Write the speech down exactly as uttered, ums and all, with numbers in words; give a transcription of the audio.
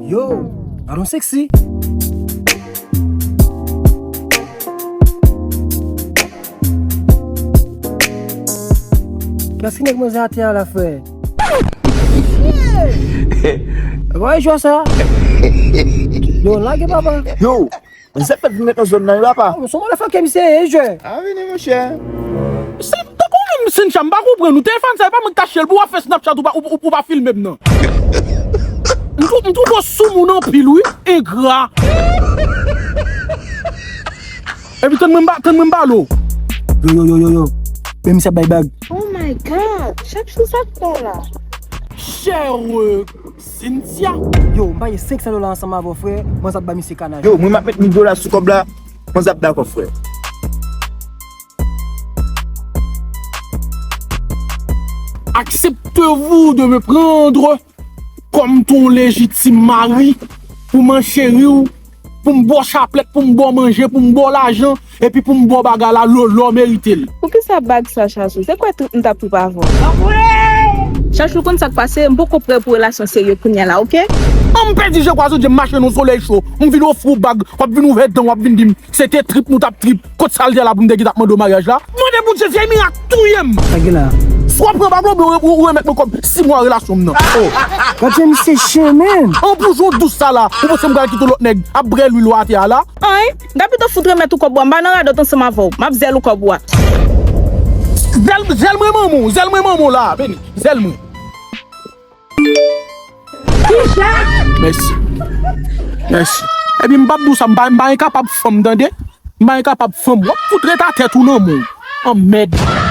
Yo, I don't sexy. Kiyès ki nèg manzè atè a la, frè? Shit! Wè jwè sa? Yo, lage papa. Yo, zèp fèt vin met nan zòn nan wi papa. Oh, se yon motherfucker misye ye, jwè. A vini monchè. Se tankou menm Cynthia, m pa konprann ou. Telefòn sa, e pa mwen k t achte l pou w ap fè Snapchat, ou pa, ou, ou, ou pa filme m nan. M twou-, m twouve w sou moun anpil wi, engra. Epi tann mwen ba, tann mwen balo. Yo, yo, yo, yo, yo. Men misye ap bay bag. Oh my God, chak jou sa k fè la. Chère Cynthia. Yo, m pa gen senk san dola ansanm avè w, frè. Mwen sa ap ba misye kanaj. Yo, mwen m ap met mil dola sou kòb la. Mwen sa ap dakò, frè. Acceptez-vous de me prendre comme ton légitime mari, pou m ancheri w, pou m ba w chaplèt, pou m ba w manje, pou m ba w lajan, epi pou m ba w bagay la lè w merite l. Poukisa bag sa, Chachou? Se kwè trip m t ap trip avè w? Chachou, konn sa k pase, m poko prè pou relasyon serye kounye a la, oke? An m pèdi je kwaze w, je m mache nan solèy cho, m vin ofri w bag, w ap vin ouvè dan, w ap vin di m, se te trip nou t ap trip. Kot sa l te la pou m te gentan ap mande w maryaj la? Mande Bondye, vyèy mirak touye m. Sa gen la? Swa pran bag la oubyen ou, ou remèt mwen kòb sis mwa relasyon m nan. Oh. Gad jan misye chen, man. An pou jan w dous sa la, ou panse m pral kite w lòt nèg ap brè lwil ou atè a la? Anyen, m ta pito fout remèt ou kòb ou a, m pa nan radòt ansanm avè w, m ap zèl ou kòb ou a. Zèl, zèl mwen manman w, zèl mwen manman w la, vini, zèl mwen. Mèsi. Mèsi. Epi m p ap di w sa, m pa, m pa enkapab fanm, tande? M pa enkapab fanm. W ap fout ret atè tou nan men w. Anmèd.